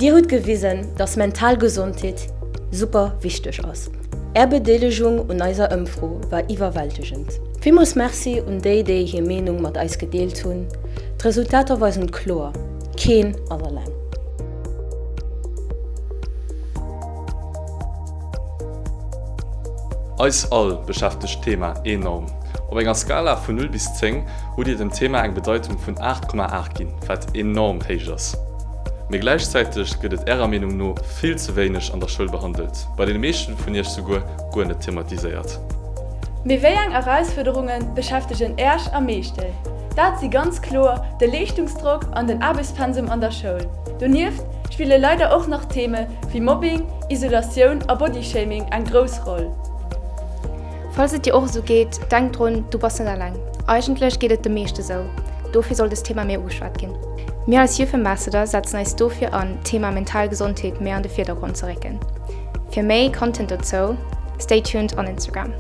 Dir hutt gewisen, dass mental Gesondheet super wichteg ass. Är Bedeelegung un eiser Ëmfro war iwwerwältegend. Villmools Merci un déi, déi hir Meenung mat eis gedeelt hunn. D'Resultater weisen kloer, Keen ass eleng. Eis all beschäftegt d'Thema enorm. Op enger Skala vun 0 bis 10 hutt Dir dem Thema eng Bedeitung vun 8,8 ginn, wat enorm héich ass. Mee gläichzäiteg gëtt et Ärer Meenung no vill ze wéineg an der Schoul behandelt, bei deene meeschten vun Iech souguer guer net thematiséiert. Mee wéi eng Erausfuerderunge beschäftegen Äerch am meeschten? Dat si ganz kloer de Leeschtungsdrock an den Aarbechtspensum an der Schoul. Donieft spille leider och nach Theme wéi Mobbing, Isolatioun a Bodyshaming eng grouss Roll. Falls et dir och esou geet, denk drun, du bass net eleng. Eigentlech geet et de meeschte sou, dofir soll dëst Thema méi ugeschwat ginn. Mir als Youth Ambassador setzen eis dofir an, d'Thema mental Gesondheet méi an de Virdergrond ze récken. Fir méi Content dozou, stay tuned on Instagram.